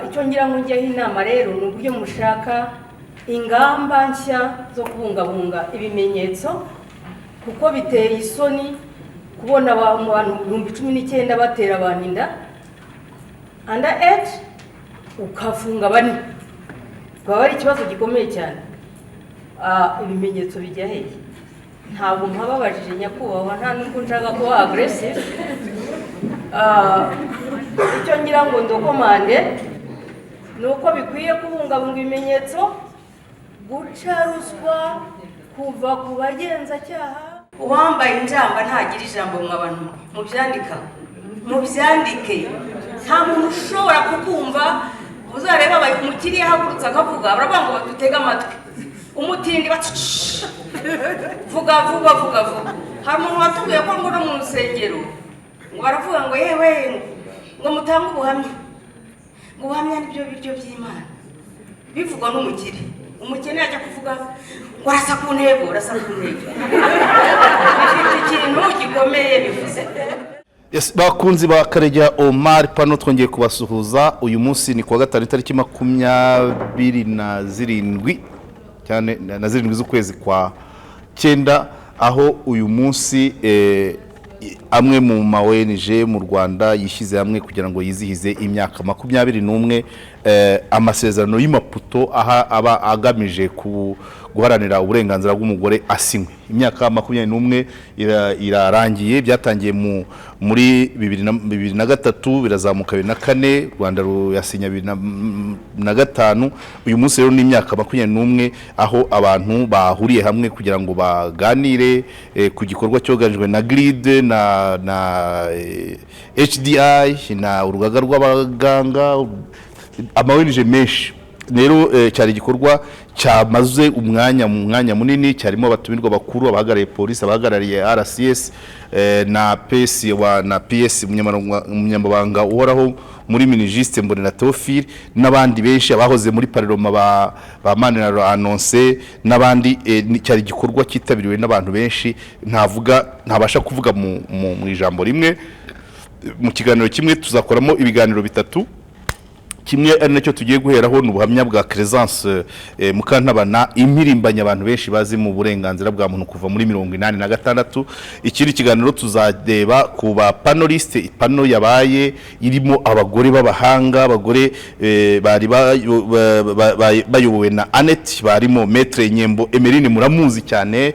Icyo ngira ngo njyeho inama rero ni uburyo mushaka ingamba nshya zo kubungabunga ibimenyetso, kuko biteye isoni kubona abantu 19,000 batera abantu inda under age, ukafunga bane, bwaba ari ikibazo gikomeye cyane. Ibimenyetso bijya hehe? Ntabwo mpababajije, nyakubahwa, nta nubwo nshaka kuba aggressive. Icyo ngira ngo ndocommande ni uko bikwiye kubungabunga ibimenyetso, guca ruswa kuva ku bagenzacyaha. Uwambaye injamba ntagira ijambo. Mwa bantu, mubyandika, mubyandike. Nta muntu ushobora kukumva. Uzareba umukiriya ahagurutse akavuga, baravuga ngo badutege amatwi. Umutindi bati: "Shh, vuga vuba, vuga vuba." Hari umuntu watubwiye ko ngo no mu rusengero ngo baravuga ngo: "Yewe," ngo, "mutange ubuhamya," ngo ubuhamya nibyo biryo by'Imana. Bivugwa n'umukire. Umukene yajya kuvuga ngo arasa ku ntego, arasa ku ntego. Bifite ikintu gikomeye bivuze. Yes, bakunzi ba Karegeya Omar pano, twongeye kubasuhuza. Uyu munsi ni kuwa gatanu, itariki 27 cyane na zirindwi z'ukwezi kwa cyenda, aho uyu munsi amwe mu ma ONG mu Rwanda yishyize hamwe kugira ngo yizihize imyaka 21 amasezerano y'i Maputo aha aba agamije guharanira uburenganzira bw'umugore asinywe. Imyaka 21 irarangiye. Byatangiye muri 2003, birazamuka 2004, u Rwanda ruyasinya 2005. Uyu munsi rero ni imyaka 21 aho abantu bahuriye hamwe kugira ngo baganire ku gikorwa cyoganijwe na GRID na HDI na urugaga rw'abaganga, ama ONG menshi. Rero cyari igikorwa cyamaze umwanya munini, cyarimo abatumirwa bakuru, abahagarariye polisi, abahagarariye RCS, na PS wa na PS, umunyamabanga uhoraho muri Minijust, Mbonera Theophile, n'abandi benshi, abahoze muri parlement ba Manira Annoncé n'abandi. Cyari igikorwa cyitabiriwe n'abantu benshi ntavuga, ntabasha kuvuga mu ijambo rimwe, mu kiganiro kimwe. Tuzakoramo ibiganiro bitatu. Kimwe ari nacyo tugiye guheraho ni ubuhamya bwa Crescence Mukantabana, impirimbanyi abantu benshi bazi mu burenganzira bwa muntu kuva muri 86. Ikindi kiganiro tuzareba ku ba panélistes, panel yabaye irimo abagore b'abahanga, abagore bari bayobowe na Annette, barimo Maître Nyembo Emeline, muramuzi cyane,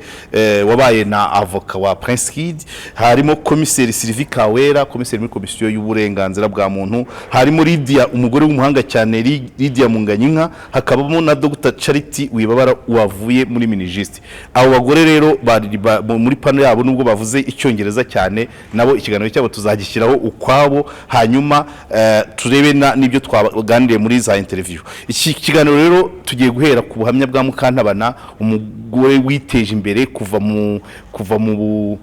wabaye na avoka wa Prince Kid, harimo komiseri Sylvie Kawera, komiseri muri komisiyo y'uburenganzira bwa muntu, harimo Lydia, umugore w'umuhanga cyane, Lydia Munganyinka, hakabamo na Dr Charity Wibabara wavuye muri Minijust. Abo bagore rero bari muri panel yabo, nubwo bavuze icyongereza cyane, nabo ikiganiro cyabo tuzagishyiraho ukwabo, hanyuma turebe n'ibyo twaganiriye muri za interview. Iki kiganiro rero tugiye guhera ku buhamya bwa Mukantabana, umugore witeje imbere kuva mu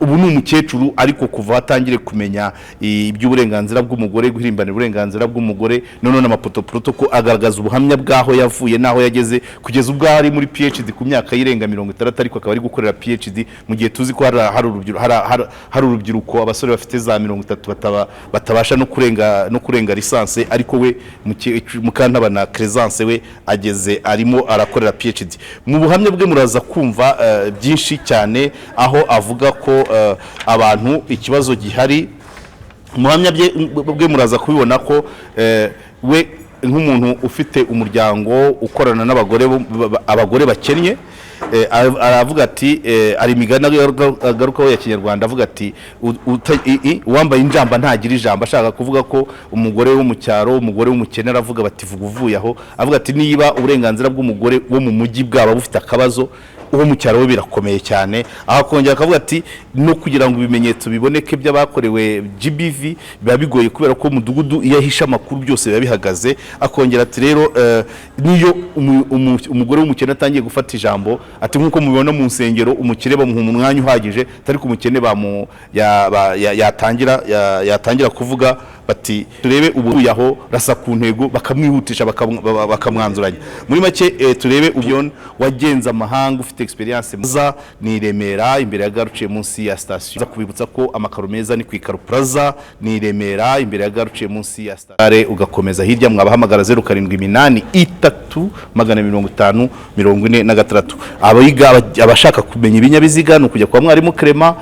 ubu ni umukecuru, ariko kuva atangire kumenya iby'uburenganzira bw'umugore, guhirimbanira uburenganzira bw'umugore, noneho n'Maputo Protocol, agaragaza ubuhamya bw'aho yavuye n'aho yageze, kugeza ubwo ari muri PhD ku myaka y'irenga 60, ariko akaba ari gukorera PhD mu gihe tuzi ko hari urubyiruko, abasore bafite za 30 batabasha no kurenga licence, ariko we Mukantabana Crescence we ageze arimo arakorera PhD. Mu buhamya bwe muraza kumva byinshi cyane, aho avuga ko abantu ikibazo gihari. Mu buhamya bwe muraza kubibona ko we nk'umuntu ufite umuryango ukorana n'abagore abagore bakennye, aravuga ati hari imigani agarukaho ya kinyarwanda, avuga ati: "Uwambaye injamba ntagira ijambo," ashaka kuvuga ko umugore wo mu cyaro, umugore w'umukene, aravuga bati: "Vuga uvuye aho." Avuga ati niba uburenganzira bw'umugore wo mu mujyi bwaba bufite akabazo, uwo mu cyaro we birakomeye cyane. Aho akongera akavuga ati no kugira ngo ibimenyetso biboneke by'abakorewe GBV biba bigoye, kubera ko umudugudu iyo ahishe amakuru byose biba bihagaze. Akongera ati rero niyo umugore w'umukene atangiye gufata ijambo, ati nk'uko mubibona mu nsengero, umukire bamuha umwanya uhagije, ariko umukene yatangira kuvuga. Bati turebe ubu yaho rasa ku ntego, bakamwihutisha, bakamwanzuranya. Muri make, turebe ubion wagenze amahanga, ufite experience za ni i Remera, imbere ya garuciye munsi ya station. Za kubibutsa ko amakaro meza ni ku Ikaro Plaza, ni i Remera, imbere ya garuciye munsi ya station, ugakomeza hirya. Mwabahamagara 0783 550 46. Abiga, abashaka kumenya ibinyabiziga, ni ukujya kwa mwarimu Clement.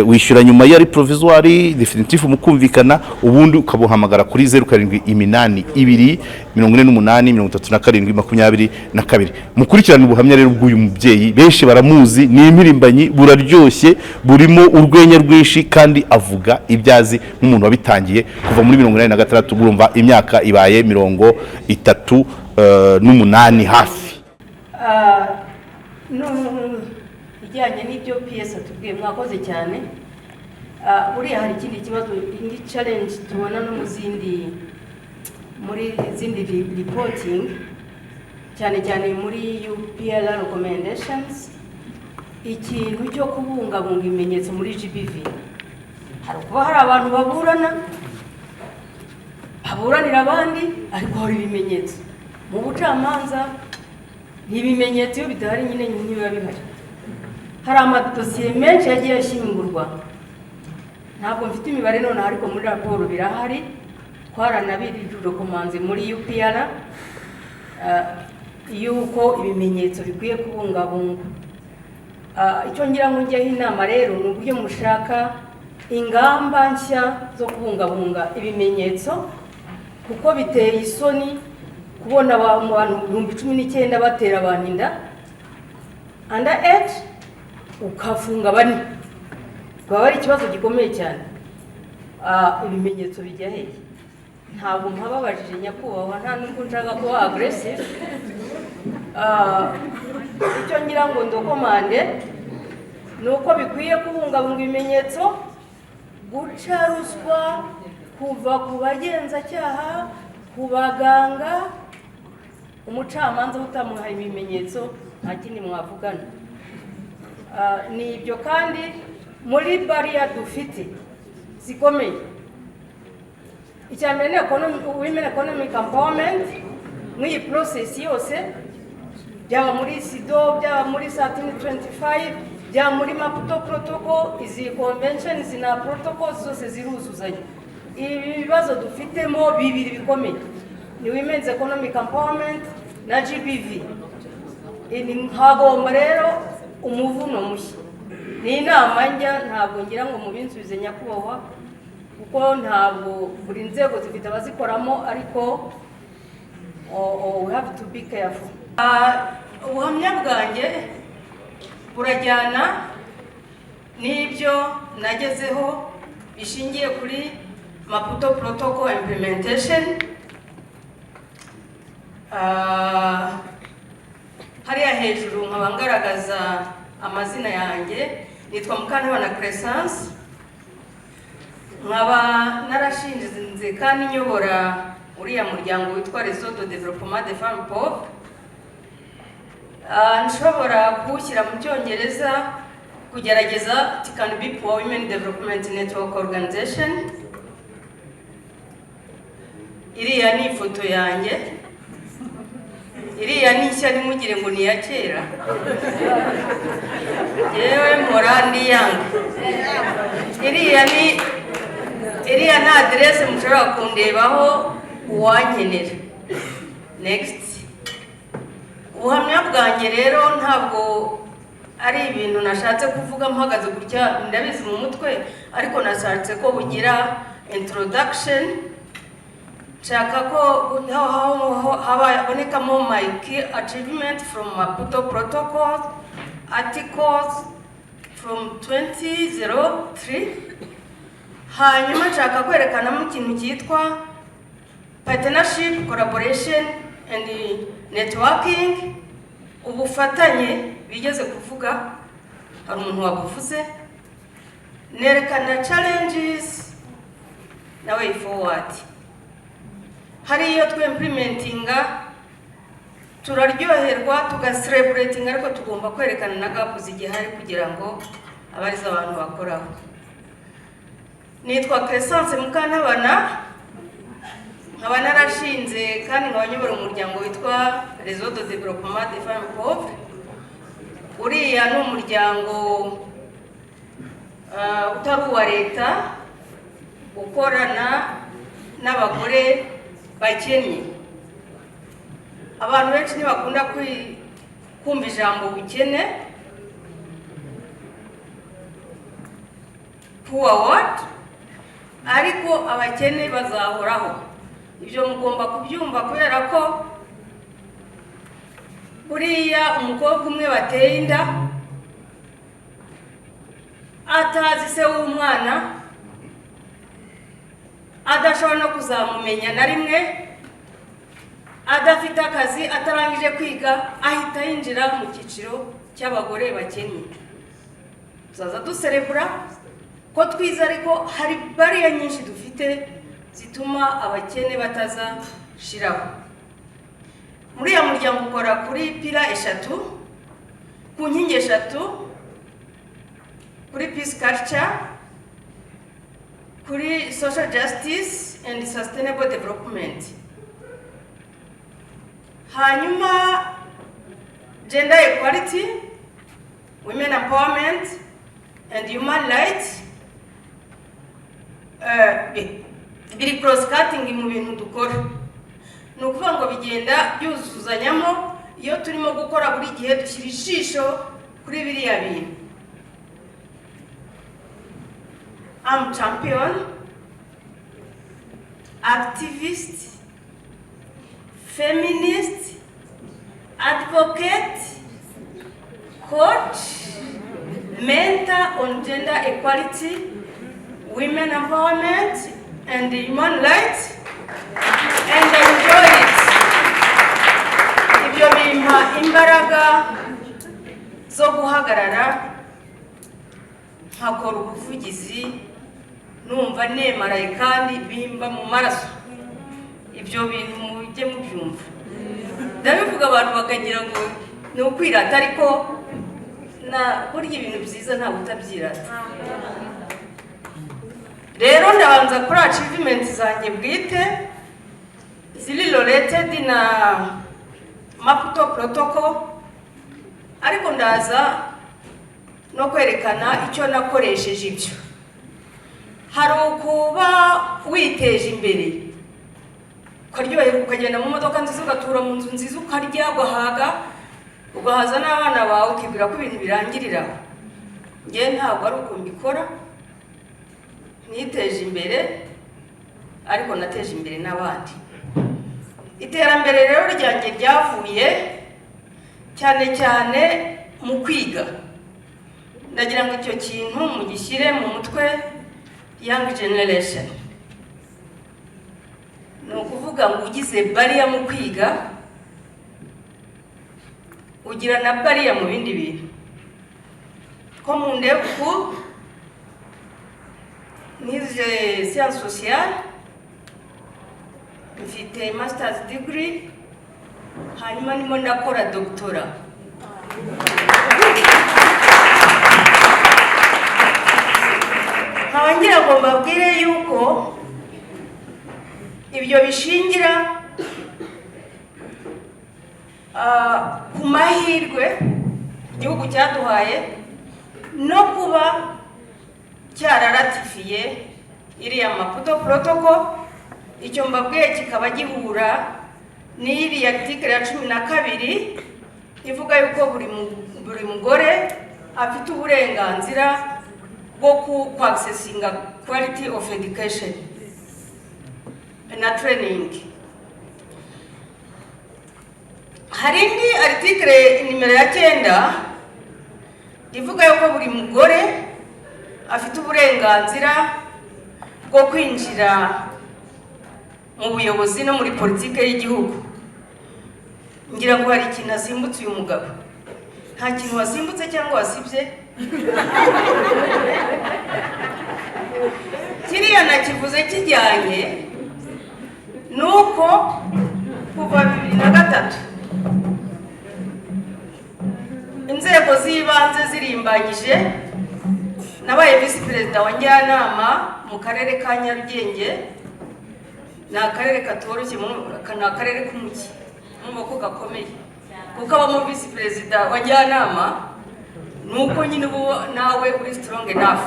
Wishyura nyuma yari provisoire, definitif mukumvikana, ubundi ukabuhamagara kuri 0782 48 37 22. Mukurikirane ubuhamya rero bw'uyu mubyeyi, benshi baramuzi, ni impirimbanyi, buraryoshye, burimo urwenya rwinshi, kandi avuga ibyo azi nk'umuntu wabitangiye kuva muri 86. Urumva imyaka ibaye 38 hafi. Ijyanye n'ibyo PS atubwiye, mwakoze cyane. Buriya hari ikindi kibazo, indi challenge tubona no mu zindi, muri zindi reporting, cyane cyane muri UPLR recommendations, ikintu cyo kubungabunga ibimenyetso muri GBV. Hari kuba hari abantu baburana, baburanira abandi, ariko hari ibimenyetso mu bucamanza. Ni ibimenyetso, iyo bidahari nyine ntibiba bihari. Hari amadosiye menshi yagiye ashyingurwa. Ntabwo mfite imibare noneho, ariko muri raporo birahari, twaranabirekomanze muri UPR yuko ibimenyetso bikwiye kubungabungwa. Icyo ngira ngo njyeho inama rero ni uburyo mushaka ingamba nshya zo kubungabunga ibimenyetso, kuko biteye isoni kubona abantu 19,000 batera abantu inda under age, ukafunga bane, bwaba ari ikibazo gikomeye cyane. Ibimenyetso bijya hehe? Ntabwo mpababajije, nyakubahwa, nta nubwo nshaka kuba aggressive. Icyo ngira ngo ndokomande ni uko bikwiye kubungabunga ibimenyetso, guca ruswa kuva ku bagenzacyaha, ku baganga, umucamanza utamuhaye ibimenyetso nta kindi mwavugana. Ni ibyo. Kandi muri bariya dufite zikomeye, icya mbere ni women economic empowerment. Muri iyi process yose, byaba muri CEDAW, byaba muri 1325, byaba muri Maputo Protocol, izi convention, izi na protocol zose ziruzuzanya. Ibi bibazo dufitemo bibiri bikomeye ni women's economic empowerment na GBV. Hagomba rero umuvuno mushya. Ni inama njya, ntabwo ngira ngo mubinsubize, nyakubahwa, kuko ntabwo buri nzego zifite abazikoramo, ariko oh, we have to be careful. Ubuhamya bwanjye burajyana n'ibyo nagezeho bishingiye kuri Maputo Protocol implementation. Hariya hejuru nkaba ngaragaza amazina yanjye: nitwa Mukantabana Crescence, nkaba narashinze kandi nyobora uriya muryango witwa Réseau de Développement des Femmes Pauvres. Nshobora kuwushyira mu Cyongereza kugerageza, it can be Poor Women Development Network Organization. Iriya ni ifoto yanjye, iriya ni nshya, ntimugire ngo ni iya kera. Yewe, mpora ndi yanga. Iriya ni aderese mushobora kundebaho uwankenera. Next. Ubuhamya bwanjye rero ntabwo ari ibintu nashatse kuvuga mpagaze gutya, ndabizi mu mutwe, ariko nashatse ko bugira introduction. Nshaka ko habonekamo my key achievement from Maputo Protocol articles from 2003. Hanyuma nshaka kwerekanamo ikintu cyitwa partnership, collaboration and networking, ubufatanye bigeze kuvuga, hari umuntu wabuvuze. Nerekana challenges na way forward. Hari iyo twimplementinga turaryoherwa, tugacelebratinga, ariko tugomba kwerekana na gap zigihari kugira ngo abarizo abantu bakoraho. Nitwa Crescence Mukantabana. Nkaba narashinze kandi nkaba nyobora umuryango witwa Réseau de Développement des Femmes Pauvres. Uriya ni umuryango utari uwa leta, ukorana n'abagore bakennye. Abantu benshi ntibakunda kumva ijambo bukene, poor word, ariko abakene bazahoraho. Ibyo mugomba kubyumva, kubera ko buriya umukobwa umwe bateye inda atazi se w'umwana, adashobora no kuzamumenya na rimwe, adafite akazi, atarangije kwiga, ahita yinjira mu cyiciro cy'abagore bakennye. Tuzaza duserebura ko twize, ariko hari barrier nyinshi dufite zituma abakene batazashiraho. Muri ya muryango ukora kuri pillar eshatu, ku nkingi eshatu: kuri peace culture, kuri social justice and sustainable development. Hanyuma gender equality, women empowerment and human rights biri cross cutting mu bintu dukora. Ni ukuvuga ngo bigenda byuzuzanyamo. Iyo turimo gukora, buri gihe dushyira ijisho kuri biriya bintu. I'm champion, activist, feminist, advocate, coach, mentor on gender equality, women empowerment, and human rights, and I enjoy it. Ibyo bimpa imbaraga zo guhagarara nkakora ubuvugizi, numva nemaraye kandi bimba mu maraso. Ibyo bintu mujye mubyumva. Ndabivuga abantu bakagira ngo ni ukwirata, ariko na burya ibintu byiza ntabwo utabyirata. Rero ndabanza kuri achievement zanjye bwite ziri related na Maputo Protocol, ariko ndaza no kwerekana icyo nakoresheje ibyo. Hari ukuba witeje imbere, ukaryoherwa, ukagenda mu modoka nziza, ugatura mu nzu nziza, ukarya ugahaga, ugahaza n'abana bawe, ukibwira ko ibintu birangirira aho. Njye ntabwo ari uko mbikora. Niteje imbere, ariko nateje imbere n'abandi. Iterambere rero ryanjye ryavuye cyane cyane mu kwiga. Ndagira ngo icyo kintu mugishyire mu mutwe, young generation. Ni ukuvuga ngo ugize barrier mu kwiga, ugira na barrier mu bindi bintu. Ko mu ndeku nize science sociale, mfite masters degree, hanyuma ndimo ndakora doctorat. Nkaba ngira ngo mbabwire yuko ibyo bishingira ku mahirwe igihugu cyaduhaye no kuba cyararatifiye iriya Maputo Protocol. Icyo mbabwiye kikaba gihura n'iriya article ya 12 ivuga yuko buri mugore afite uburenganzira bwo kwaccessinga quality of education na training. Hari indi article nimero ya 9 ivuga yuko buri mugore afite uburenganzira bwo kwinjira mu buyobozi no muri politiki y'igihugu. Ngira ngo hari ikintu asimbutse uyu mugabo. Nta kintu wasimbutse cyangwa wasibye? Kiriya nakivuze kijyanye nuko kuva 2003 inzego z'ibanze zirimbanyije, nabaye visi perezida wa njyanama mu karere ka Nyarugenge. Ni akarere katoroshye, ni akarere k'umujyi, mwumva ko gakomeye, kuko abamo visi perezida wa njyanama, ni uko nyine ubu nawe uri strong enough.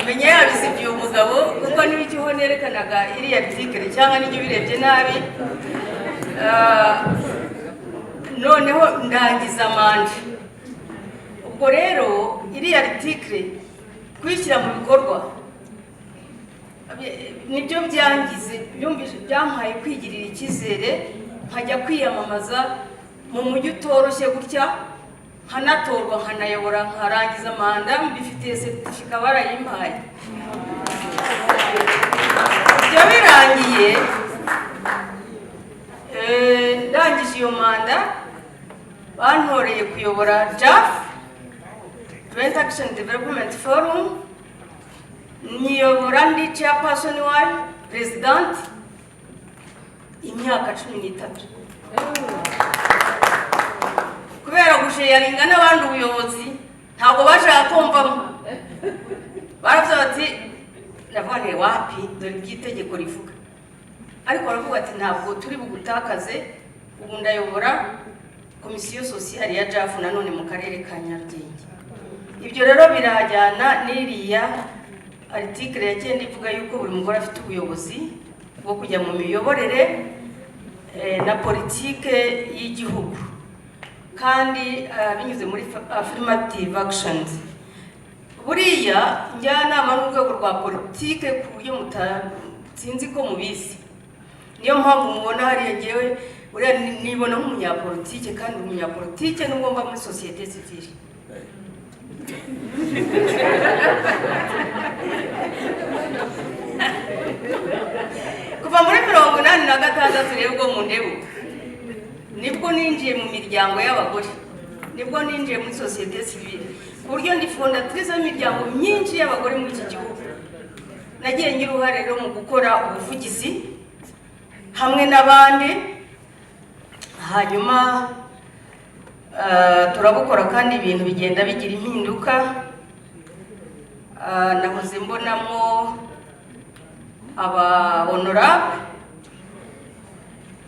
Menya yabisibye uyu mugabo, kuko n'icyo nerekanaga iriya article cyangwa n'ibyo ubirebye nabi. Noneho ndangiza manda. Ubwo rero iriya article kuyishyira mu bikorwa nibyo byangize, byampaye kwigirira icyizere, nkajya kwiyamamaza mu mujyi utoroshye gutya, nkanatorwa, nkanayobora, nkarangiza manda, mbifitiye certificat barayimpaye. Ibyo birangiye, ndangije iyo manda, bantoreye kuyobora JAF, Joint Action Development Forum, nyiyobora ndi chairperson wayo, president, imyaka 13, kubera gusharinga n'abandi ubuyobozi. Ntabwo bashaka kumvamo, baravuze bati, ndavuga wapi, dore ibyo itegeko rivuga. Ariko baravuga ati ntabwo turi bugutakaze. Ubu ndayobora komisiyo sociale ya JAF nanone mu karere ka Nyarugenge. Ibyo rero birajyana n'iriya article ya 9 ivuga yuko buri mugore afite ubuyobozi bwo kujya mu miyoborere na politike y'igihugu, kandi binyuze muri affirmative actions. Buriya njyanama n'urwego rwa politike ku buryo sinzi ko mubizi. Niyo mpamvu mubona hariya ngewe buriya nibona nk'umunyapolitike, kandi umunyapolitike nubwo mba muri sosiyete sivile. Kuva muri 86 rero ubwo mu ndebo nibwo ninjiye mu miryango y'abagore, nibwo ninjiye muri sosiyete sivile, ku buryo ndi fondatrice y'imiryango myinshi y'abagore muri iki gihugu. Nagiye ngira uruhare rero mu gukora ubuvugizi hamwe n'abandi, hanyuma turabukora kandi ibintu bigenda bigira impinduka. Nahoze mbonamo aba honorable,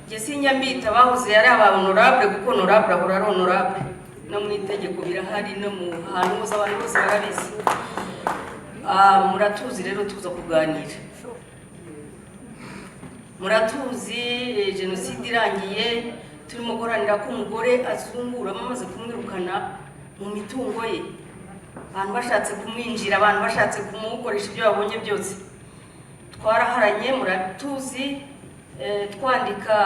njye sinjya mbita bahoze ari aba honorable, kuko honorable ahora ari honorable, no mu itegeko birahari, no mu hantu hose abantu bose barabizi. Muratuzi rero, tuza kuganira, muratuzi. Jenoside irangiye turimo guharanira ko umugore azungura, bamaze kumwirukana mu mitungo ye, abantu bashatse kumwinjira, abantu bashatse kumukoresha ibyo babonye byose. Twaraharanye, muratuzi, twandika,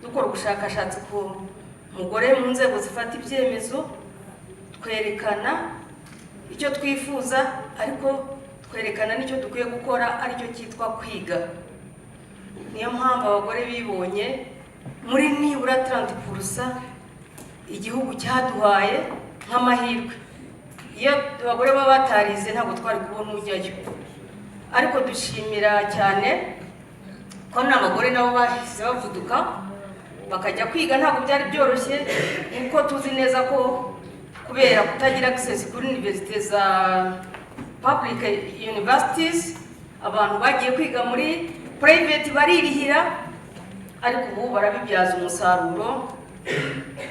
dukora ubushakashatsi ku mugore mu nzego zifata ibyemezo, twerekana icyo twifuza, ariko twerekana n'icyo dukwiye gukora, aricyo cyitwa kwiga. Niyo mpamvu abagore bibonye muri nibura 30% igihugu cyaduhaye nk'amahirwe. Iyo abagore baba batarize ntabwo twari kubona ujyayo. Ariko dushimira cyane ko n'abagore nabo bahise bavuduka bakajya kwiga. Ntabwo byari byoroshye, kuko tuzi neza ko kubera kutagira access kuri université za public universities, abantu bagiye kwiga muri private baririhira, ariko ubu barabibyaza umusaruro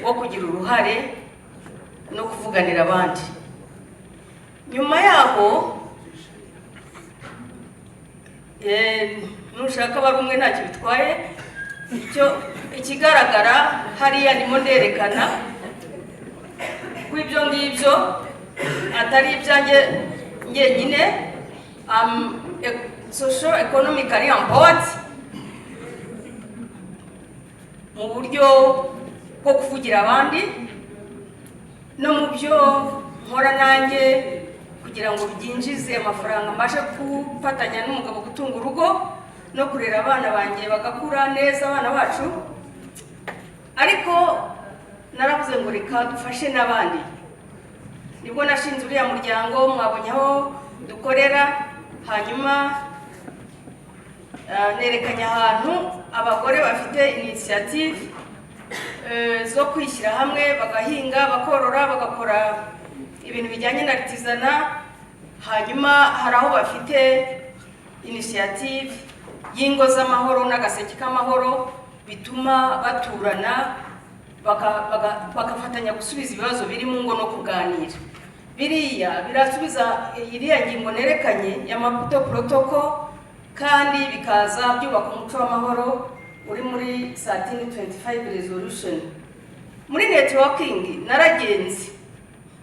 wo kugira uruhare no kuvuganira abandi. Nyuma yaho, nushaka bari umwe ntacyo bitwaye. Icyo ikigaragara hariya ndimo nderekana ko ibyo ngibyo atari ibyanjye njyenyine. Social economically empowered mu buryo bwo kuvugira abandi no mu byo nkora nanjye kugira ngo byinjize amafaranga, mbashe gufatanya n'umugabo gutunga urugo no kurera abana banjye bagakura neza, abana bacu. Ariko naravuze ngo reka dufashe n'abandi. Nibwo nashinze uriya muryango mwabonye aho dukorera, hanyuma nerekanye ahantu abagore bafite initiative zo kwishyira hamwe, bagahinga, bakorora, bagakora ibintu bijyanye na artisanat. Hanyuma hari aho bafite initiative y'ingo z'amahoro n'agaseke k'amahoro, bituma baturana bagafatanya gusubiza ibibazo biri mu ngo no kuganira. Biriya birasubiza iriya ngingo nerekanye ya Maputo Protocol, kandi bikaza byubaka umuco w'amahoro uri muri 1325 resolution. Muri networking, naragenze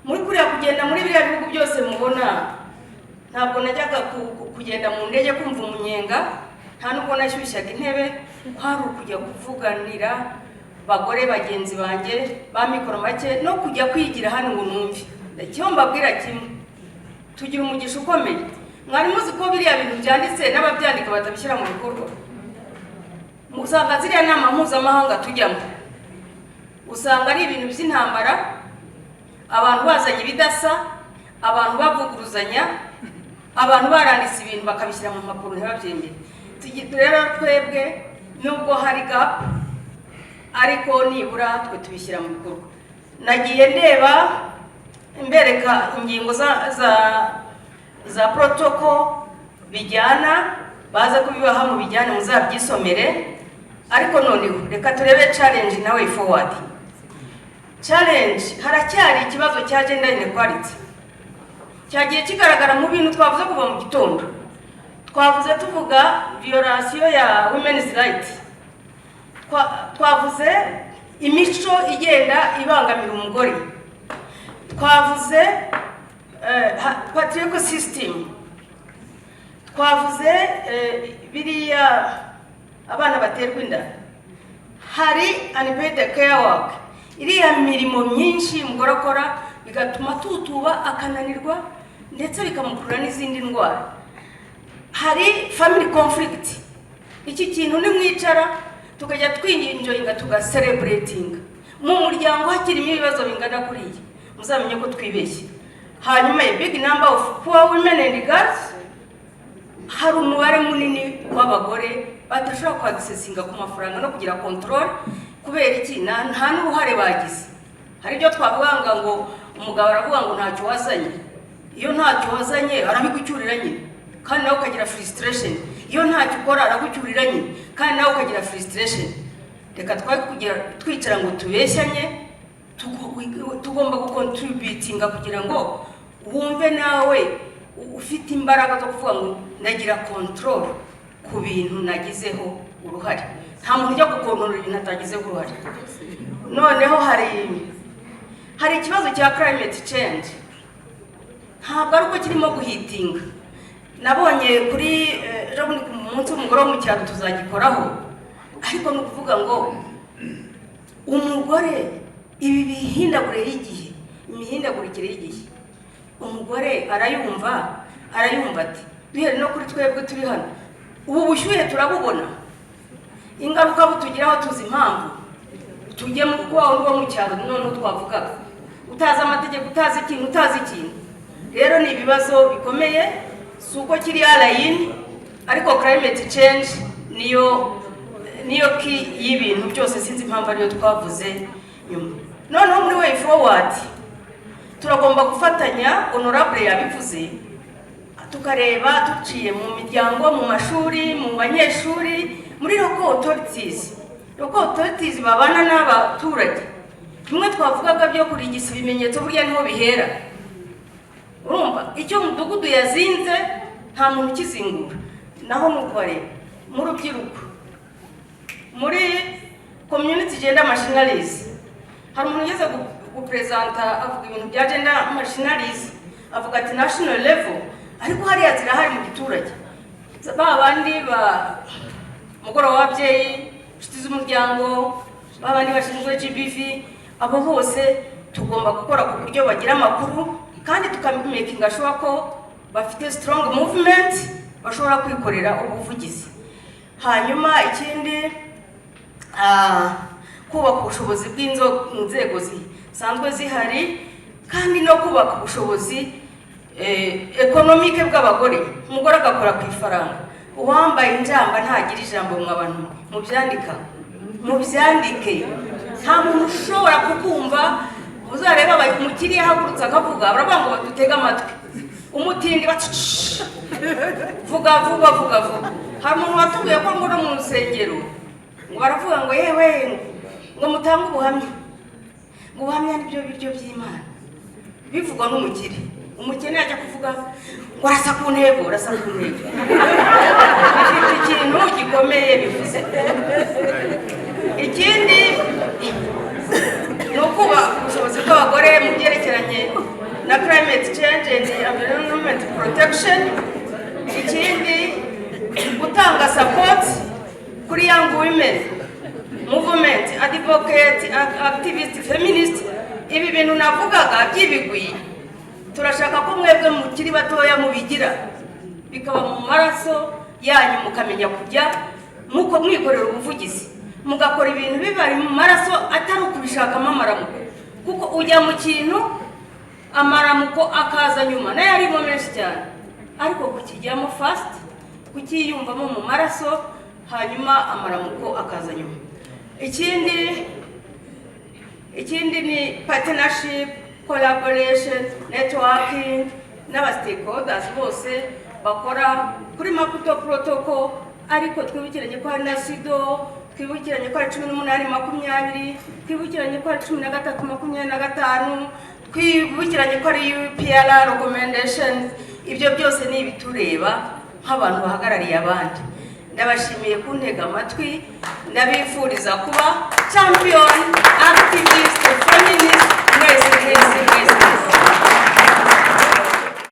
muri kuriya kugenda muri biriya bihugu byose mubona. Ntabwo najyaga kugenda mu ndege kumva umunyenga, nta nubwo nashyushyaga intebe. Kwari ukujya kuvuganira bagore bagenzi banjye ba mikoro make no kujya kwigira hano ngo numve. Icyo mbabwira kimwe, tugira umugisha ukomeye. Mwari muzi ko biriya bintu byanditse n'ababyandika batabishyira mu bikorwa? Usanga ziriya nama mpuzamahanga tujyamo, usanga ari ibintu by'intambara, abantu bazanye ibidasa, abantu bavuguruzanya, abantu baranditse ibintu bakabishyira mu mpapuro ntibabyemere. Rero twebwe, nubwo hari gap, ariko nibura twe tubishyira mu bikorwa. Nagiye ndeba mbereka ingingo za protocol bijyana, baza kubibaha mu bijyane, muzabyisomere. Ariko noneho reka turebe challenge na way forward. Challenge, haracyari ikibazo cya gender inequality cyagiye kigaragara mu bintu twavuze kuva mu gitondo. Twavuze tuvuga violation ya women's right, twavuze imico igenda ibangamira umugore, twavuze patriarchal system, twavuze biriya abana baterwa inda, hari unpaid care work, iriya mirimo myinshi umugore akora bigatuma tutuba, akananirwa, ndetse bikamukurura n'izindi ndwara. Hari family conflict. Iki kintu nimwicara tukajya twienjoyinga, tugacelebratinga, mu muryango hakirimo ibibazo bingana kuriya, muzamenye ko twibeshye. Hanyuma a big number of poor women and girls. Hari umubare munini w'abagore badashobora kwaccessinga ku mafaranga no kugira control. Kubera iki? Nta n'uruhare bagize. Hari ibyo twavuga ngo umugabo aravuga ngo ntacyo wazanye. Iyo ntacyo wazanye arabigucyurira nyine, kandi nawe ukagira frustration. Iyo ntacyo ukora aragucyurira nyine, kandi nawe ukagira frustration. Reka twari kugira twicara ngo tubeshyanye. Tugomba gucontributinga kugira ngo wumve nawe ufite imbaraga zo kuvuga ngo ndagira control ku bintu nagizeho uruhare. Nta muntu ujya gukontorora ibintu atagizeho uruhare. Noneho hari ikibazo cya climate change. Ntabwo ari uko kirimo guhitinga. Nabonye kuri ejo bundi ku munsi w'umugore wo mu cyaro, tuzagikoraho. Ariko ni ukuvuga ngo umugore, ibi bihindagurire y'igihe, imihindagurikire y'igihe, umugore arayumva. Arayumva ati duhere no kuri twebwe turi hano, ubu bushyuhe turabubona, ingaruka butugiraho tuzi impamvu. Tujye mu kuba wundi wo mu cyaro noneho twavugaga, utazi amategeko, utazi ikintu, utazi ikintu. Rero ni ibibazo bikomeye. Si uko kiri arayini, ariko climate change niyo key y'ibintu byose. Sinzi impamvu ariyo twavuze nyuma. Noneho muri way forward, turagomba gufatanya, honorable yabivuze, tukareba duciye mu miryango, mu mashuri, mu banyeshuri, muri local authorities. Local authorities babana n'abaturage. Bimwe twavugaga byo kurigisa ibimenyetso, burya niho bihera. Urumva icyo umudugudu yazinze nta muntu ukizingura. Naho ni ukubareba mu rubyiruko, muri community gender machineries. Hari umuntu ugeze gupresenta avuga ibintu bya gender machineries, avuga ati national level, ariko hariya zirahari mu giturage, ba bandi ba mugoroba w'ababyeyi, inshuti z'umuryango, ba bandi bashinzwe GBV. Abo bose tugomba gukora ku buryo bagira amakuru, kandi tukamakinga sure ko bafite strong movement, bashobora kwikorera ubuvugizi. Hanyuma ikindi, kubaka ubushobozi bw'inzego zisanzwe zihari, kandi no kubaka ubushobozi économique bw'abagore, umugore agakora ku ifaranga. Uwambaye injamba ntagira ijambo. Mwa bantu, mubyandika, mubyandike. Nta muntu ushobora kukumva. Uzareba umukiriya ahagurutse akavuga, baravuga ngo badutege amatwi. Umutindi bati: "Vuga vuba, vuga vuba." Hari umuntu watubwiye ko ngo no mu rusengero ngo baravuga ngo: "Yewe," ngo, "mutange ubuhamya," ngo ubuhamya nibyo biryo by'Imana. Bivugwa n'umukire. Umukene yajya kuvuga ngo arasa ku ntego, arasa ku ntego. Bifite ikintu gikomeye bivuze. Ikindi ni ukubaka ubushobozi bw'abagore mu byerekeranye na climate change and environment protection. Ikindi, gutanga support kuri young women movement, advocate, activist, feminist. Ibi bintu navugaga by'ibigwi, turashaka ko mwebwe mukiri batoya mubigira, bikaba mu maraso yanyu, mukamenya kujya muko mwikorera ubuvugizi, mugakora ibintu bibari mu maraso, atari ukubishakamo amaramuko, kuko ujya mu kintu amaramuko akaza nyuma, nayo arimo menshi cyane, ariko kukijyamo first, kukiyumvamo mu maraso, hanyuma amaramuko akaza nyuma. Ikindi ni partnership, collaboration, networking n'aba stakeholders bose bakora kuri Maputo Protocol. Ariko twibukiranye ko hari na CEDAW, twibukiranye ko hari 1820, twibukiranye ko hari 1325, twibukiranye ko ari UPR recommendations. Ibyo byose ni ibitureba nk'abantu bahagarariye abandi. Ndabashimiye kuntega amatwi. Ndabifuriza kuba champion activist.